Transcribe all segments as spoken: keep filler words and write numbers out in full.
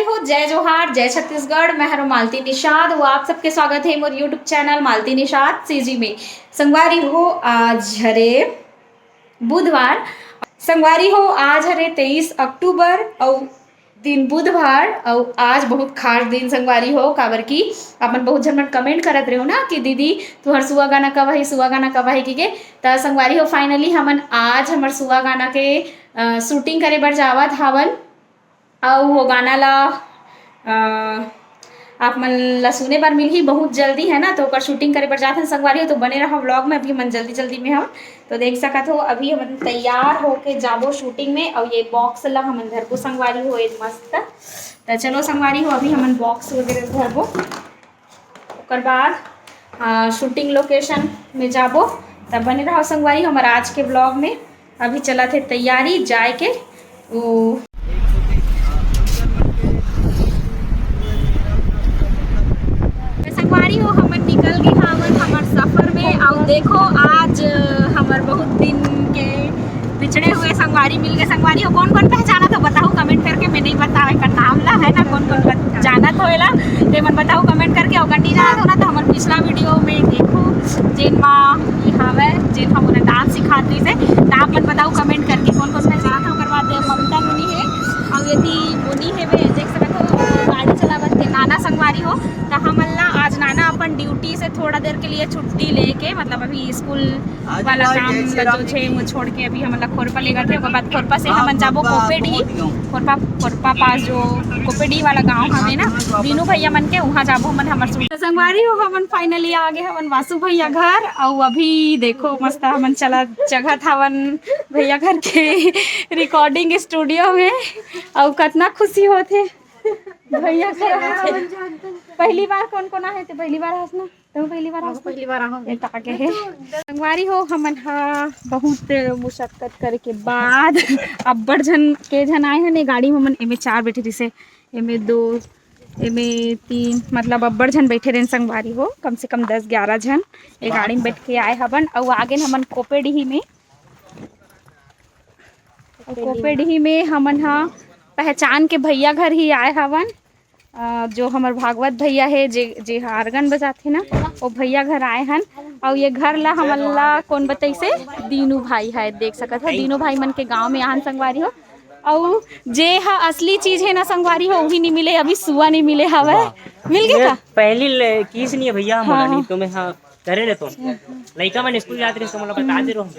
हो, जय जोहार, जय छत्तीसगढ़। मैं हरो मालती निषाद। वो आप सबके स्वागत है मोर YouTube channel Malti Nishad CG में। संगवारी हो, आज हरे बुधवार। संगवारी हो, आज हरे तेईस अक्टूबर, अउ दिन बुधवार, अउ आज बहुत खास दिन संगवारी हो, काबर कि अपन बहुत झन मन कमेंट करत रहो ना कि दीदी, तुहर सुआ गाना कब आही, सुआ गाना कब आही, कि के। त संगवारी हो, फाइनली हमन आज हमर सुआ गाना के, अ, शूटिंग करे बर जावत हावन। अउ वो गाना ला, अ, आप मन ला सुने बर मिलही बहुत जल्दी, है ना। तो ओकर शूटिंग करे बर जात हन संगवारी हो, तो बने रहो व्लॉग में। अभी हमन जल्दी जल्दी में हम तो देख सकत हो, अभी हमन तैयार होके जाबो शूटिंग में। अउ ये बॉक्स ला हमन धरबो संगवारी हो, एक मस्त। त चलो संगवारी हो, अभी हमन बॉक्स वगैरह धरबो। ओकर बाद, आ, शूटिंग लोकेशन में जाबो। तब बने रहो संगवारी हमर आज के व्लॉग में। अभी चलत हे तैयारी जाए के। ओ, संगवारी हो, हमन निकल गे हावन हमर सफर में। अउ देखो, आज, अ, हमर बहुत दिन के बिछड़े हुए संगवारी मिल गए। संगवारी हो, कौन कौन पहचाना तो बताओ कमेंट करके। मैं नहीं बतावे का नाम ला, है ना, कौन कौन पहचाना तो एला, ते मन बताओ कमेंट करके। अउ गंडी जाना हो ना, तो हमर पिछला वीडियो में देखो, जेन मा ये हावय, जेन हा मोला डांस सिखात रहिस हे। त आप मन बताओ कमेंट करके, कौन कौन पहचाना था। ओकर बाद ममता मुनि हे, अउ यदि मुनि हे, वे देख सकत हो, गाड़ी चलावत के नाना संगवारी हो। त हमन ला आज नाना अपन ड्यूटी से थोड़ा देर के लिए छुट्टी लेके, मतलब अभी स्कूल वाला काम ला जो छे, वो छोड़ के अभी हमन ला खोरपा लेगत हे। ओकर बाद खोरपा से हमन जाबो कोपेडी, खोरपा, खोरपा पास जो कोपेडी वाला गांव हवे ना, दीनू भैया मन के, वहां जाबो हमन हमर सूट। त संगवारी हो, हमन फाइनली आ गे हवन वासु भैया घर। अउ अभी देखो, मस्त हमन चला चघत हवन भैया घर के रिकॉर्डिंग स्टूडियो में। अउ कतना खुशी होथे भैया घर। पहली बार कौन कौन आहे? ते पहली बार हस ना? तो पहली बार हस ना? पहली बार आहूं। ये तो आगे है। संगवारी हो, हमन हा बहुत मुशक्कत करे के बाद अब्बड़ झन के झन आए हन। ये गाड़ी में हमन, एमे चार बैठे, जैसे एमे दो, एमे तीन, मतलब अब्बड़ झन बैठे रहन संगवारी हो, कम से कम दस ग्यारह झन ये गाड़ी में बैठ के आए हवन। अउ आगे हमन कोपेडीही में, अउ कोपेडीही में हमन हा पहचान के भैया घर ही आए हवन। अ, जो हमर भागवत भैया हे, जे, जे ह आर्गन बजाथे ना, वो भैया घर आए हन। अउ ये घर ला हमन ला कौन बतैसे? दीनू भाई है, देख सकत हो, दीनू भाई मन के गांव में आहन संगवारी हो। अउ जे ह असली चीज है ना संगवारी हो, वही नहीं मिले, अभी सुआ नहीं मिले हवय। मिल गया का? पहली ले-, किस नहीं है भैया, हमारा हाँ। नहीं तो मैं, हाँ, करे ले तो। लइका मन स्कूल जात रहे तो मतलब बता दे रहो।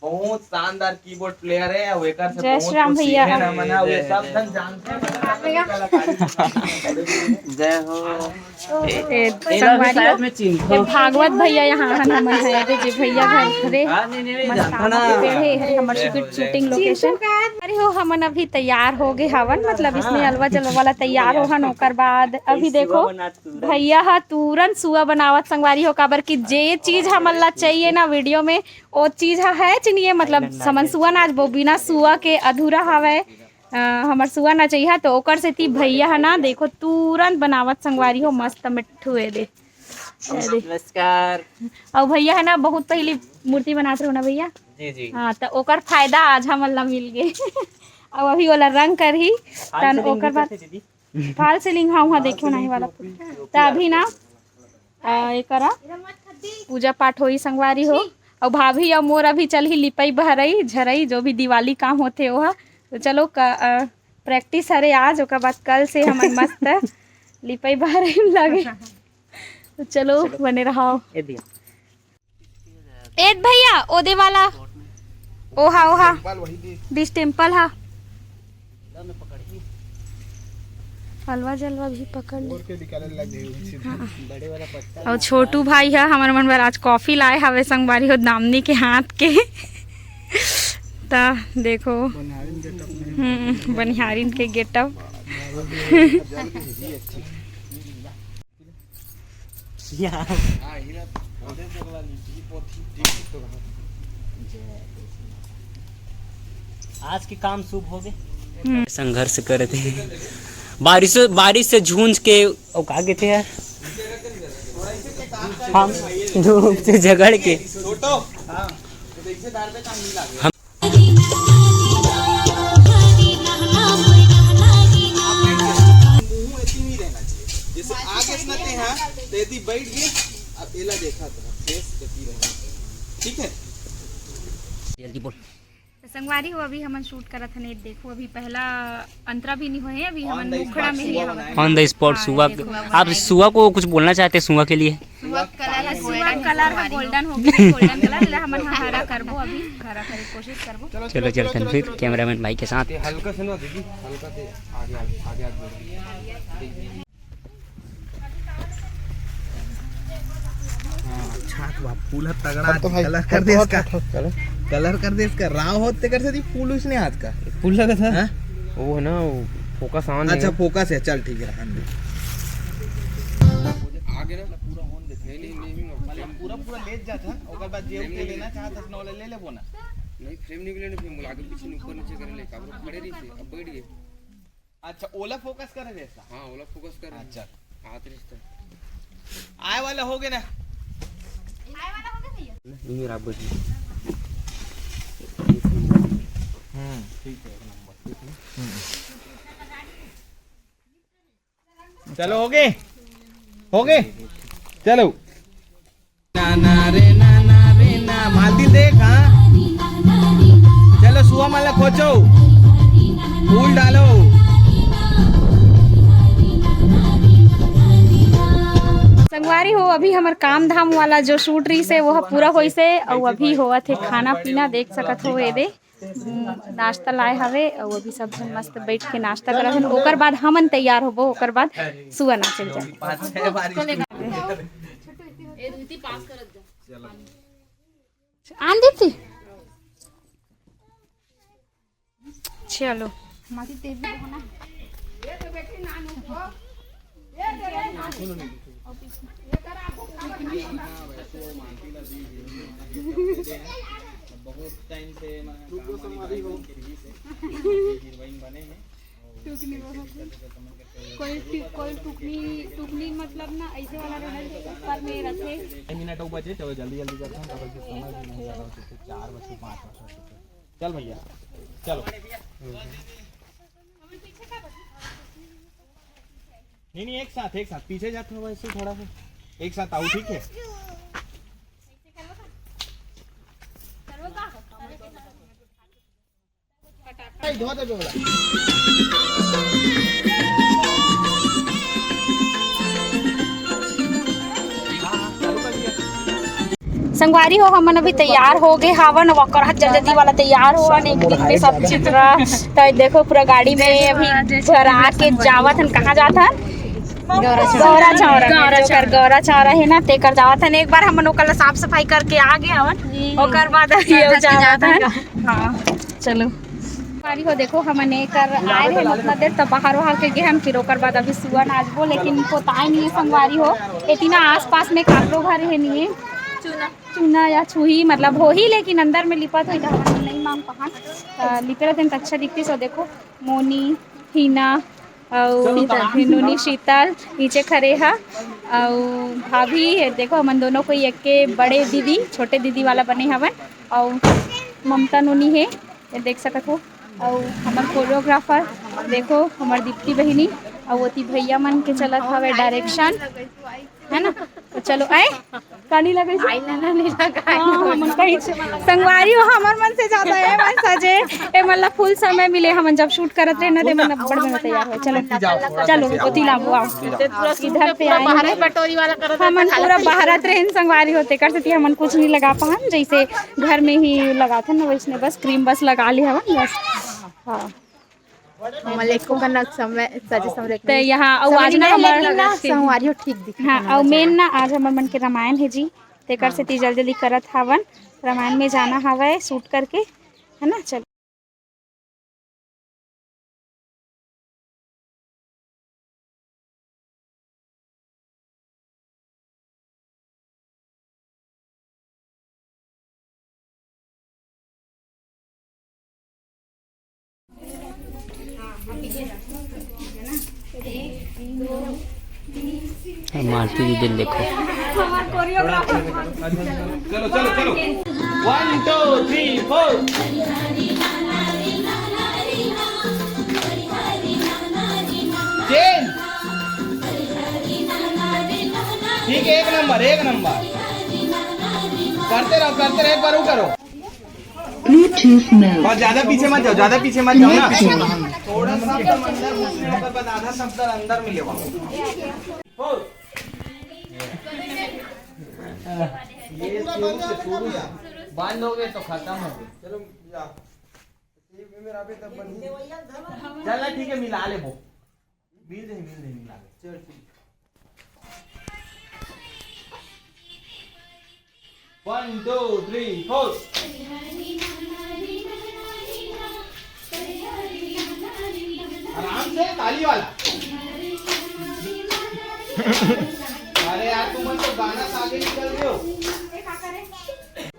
बहुत शानदार कीबोर्ड प्लेयर है, अउ एकर से जय बहुत श्री राम कुछ भैया। सीखे ना मना, वे सब धन जानते हैं। जय हो। ए, ए, संगवारी हो, शायद मैं चिन्हूं। ए, भागवत भैया यहाँ हन, हमन है, दे जी भैया घर घरे। हाँ, नहीं, नहीं, नहीं, मस्त जानता आम ना। के पेड़ है, हरे हमर शूटिंग, शूटिंग लोकेशन। अरे हो, हमन अभी तैयार हो गए हवन, मतलब इसमें अलवा जलवा वाला तैयार हो हन। ओकर बाद अभी देखो, भैया हा तुरंत सुआ बनावत संगवारी हो, काबर कि जे चीज हमन ला चाहिए ना वीडियो में, ओ चीज ह है च नहीं है, मतलब समन सुआ नाचबो, बिना सुआ के अधूरा हवय। अ, हमर सुआ नचइहा, तो ओकर सेती भैया ह ना, देखो, तुरंत बनावत संगवारी हो, मस्त मिट्ठू ए दे, ए दे। नमस्कार। अउ भैया ह ना, बहुत पहली मूर्ति बनात रहो ना भैया? जी, जी। हाँ, तो ओकर फायदा आज हमन ला मिल गे। अउ अभी ओला रंग करही, तन ओकर बाद दीदी। फॉल सीलिंग, हाँ, वहाँ देखे नहीं वाला। त अभी ना, अ, एकरा पूजा पाठ होई संगवारी हो। अउ भाभी अउ मोर अभी चलही लिपई बहरई, झरई, जो भी दिवाली काम होथे ओहा। तो चलो क-, अ, प्रैक्टिस हरे आज, ओकर बाद कल से हमन मस्त लिपई बहरई में लगे। तो चलो, बने रहो। ए भैया, ओदे वाला, ओहा, ओहा, बीच टेम्पल हा। हलवा जलवा भी पकड़ ले। अउ छोटू भाई हा हमर मन बर आज कॉफी लाए हवे संगवारी हो, दामनी के हाथ के। ता देखो, हम्म, बनिहारिन के गेटअप। आज के काम शुभ हो गए। हम्म। संघर्ष करत हे। बारिश, बारिश से झूंझ के, ओ, का कहते हैं यार? हम धूप से झगड़ के। हम। हाँ, तेती बैठ गई। अब एला देखा था, फेस देखी रहे। ठीक है। जल्दी बोल। तो संगवारी हो, अभी हमन शूट करत हन, ये देखो, अभी पहला अंतरा भी नहीं होए, अभी हमन मुखड़ा में ही हवन। On the spot हाँ, सुआ। देखो। आप सुआ को कुछ बोलना चाहते हैं, सुआ के लिए? सुआ कलर है, सुआ कलर है, गोल्डन हो गया, गोल्डन कलर, एला हमन हरा करबो, अभी हरा करे कोशिश करबो। चलो, चलते हैं फिर कैमरामैन भाई के साथ। हल्का से ना दीदी, हल्का से आगे, आगे, आगे, आगे। हाँ, अच्छा, तो आप फूल ह तगड़ा तब तो भाई, कलर कर दे इसका। कलर कर दे इसका। राव होते कर से फूल उसने आज का। फूल लगा था? हाँ? वो है ना, वो फोकस ऑन अच्छा, है। फोकस है, चल ठीक है, रहन दे। आगे ना पूरा ऑन दे। नहीं, नहीं, नहीं, नहीं, मतलब पूरा, पूरा ले जाता, ओकर बाद जे फ्रेम उठे नहीं लेना चाहता, न ओला ले लेबो ना। नहीं, फ्रेम नहीं लेने, फ्रेम बोला आगे पीछे ऊपर नीचे करे ले, काबर खड़े रही से, अब बैठ गए। अच्छा, ओला फोकस करे रहता। हाँ, ओला फोकस करे। अच्छा। हाथ रिश्ता। आए वाला हो गया ना? आए वाला हो गया भैया? नहीं, मेरा बजी। हम्म, ठीक है, एक नंबर। हम्म। चलो, हो गए? हो गए? चलो। ना, ना रे, ना, ना रे, ना। मालती देख, हाँ। चलो, सुआ माला खोचो। फूल डालो। संगवारी हो, अभी हमर काम धाम वाला जो शूट रहिसे, वो ह पूरा होइसे, अउ अभी होवत हे खाना पीना, देख सकत हो एदे। हम्म, नाश्ता लाए हवे अउ अभी सब झन मस्त बैठ के नाश्ता करत हन। ओकर बाद हमन तैयार होबो, ओकर बाद सुआ नाचे ल जाबो। आन दीदी, चलो। बहुत टाइम से मैं काम वाली बाई बन के रही से, हीरोइन बने हैं। टुकनी बहुत। कोई टि-, कोई टुकनी, टुकनी मतलब ना ऐसे वाला रहना चाहिए, ऊपर में रखे। एक मिनट ऊपर जे, चलो जल्दी जल्दी करते हैं, तब तक समय भी नहीं ज्यादा हो चुके, चार बज के पाँच मिनट हो चुके। चल भैया, चलो। नहीं, नहीं, एक साथ, एक साथ पीछे जाते हो वैसे थोड़ा सा, एक साथ आओ, ठीक है? संगवारी हो, हमन अभी तैयार हो गए हावन, वकर हाथ जल्दी वाला तैयार हो, एक दिन में सब चित्रा। तो देखो, पूरा गाड़ी में अभी भरा के जावत हन। कहाँ जात हन? गौरा चौरा। गौरा चौरा है ना, तेकर जावत हन। एक बार हमन ओकर ला साफ सफाई करके आ गए हवन, ओकर बाद अभी जावत हन। हाँ, चलो। संगवारी हो, देखो, हमन एकर आए रहे, मतलब, देर त बाहर, बाहर के गे हन, फिर ओकर बाद अभी सुआ नाचबो, लेकिन पोताए नहीं है, संगवारी हो। एती ना आसपास में काकरो घर है नहीं है, चूना या छुही, मतलब, होही, लेकिन अंदर में लिपत होही, त हमन नहीं मांग पाहन। त लिपे रहते त अच्छा दिखती। सो देखो, मोनी, हीना, अउ शीतल। नूनी शीतल नीचे खड़े हा, अउ भाभी है। देखो, हमन दोनों कोई एक के बड़े दीदी, छोटे दीदी वाला बने हवन, अउ ममता नूनी है। ये देख सकत हो। अउ हमर कोरियोग्राफर, देखो, हमर दीप्ति बहिनी, अउ ओती भैया मन के चलत हवे डायरेक्शन, है ना? तो चलो, आए, कानी लगे से? आई ना, ना, नहीं लगा। हाँ, हमन कहीं से, संगवारी हो, हमर मन से ज्यादा है, मन सजे। ए, मतलब, फुल समय मिले, हमन जब शूट करत रहे ना, ते मन बड़ मन तैयार हो। चलो, चलो, ओती लाबो, आओ। इधर पे आए हैं। हमन पूरा बहरत रहे, संगवारी हो, तेकर सेती हमन कुछ नहीं लगा पाहन, जैसे घर में ही लगाथन ना, वैसने बस क्रीम बस लगा ले हवन बस। हाँ। हमन एको कनक समय सजे संवरे त यहाँ अउ आज ना हमर लेकिन ना संगवारी हो ठीक दिखत हाँ, हे, अउ मेन ना आज हमर मन के रामायण हे जी, तेकर सेती जल्दी जल्दी करत हावन, रामायण में जाना हवय शूट करके, है ना? चलो। मारती दीदी देखो। चलो, चलो, चलो। One, two, three, four. Change. एक नंबर, एक नंबर। करते रहो, करते रहो, एक बार वो करो। Bluetooth mode। बस ज्यादा पीछे मत जाओ, ज्यादा पीछे मत जाओ ना। Connection। थोड़ा सा शब्द अंदर घुसने होगा, बस आधा शब्द अंदर में लेवा। हो। ये शुरू से, शुरू से। बंद हो गए तो खत्म हो गए। चलो, जा। चल ना, ठीक है, मिला ले वो। मिल जाए, मिल जाए, मिला ले। चल, ठीक। One, two, three, four। आराम से, ताली वाला। अरे यार, तुम तो गाना से आगे निकल रहे हो।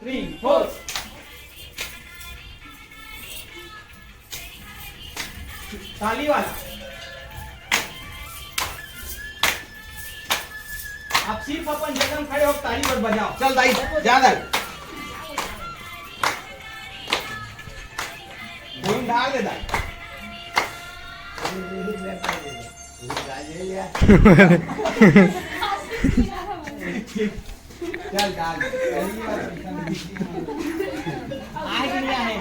Three, four। ताली वाला। आप सिर्फ अपन जगह में खड़े हो, ताली बस बजाओ। चल दाई, जा दाई। घूम डाल दे दाई। चल डाल। आज नहीं आए।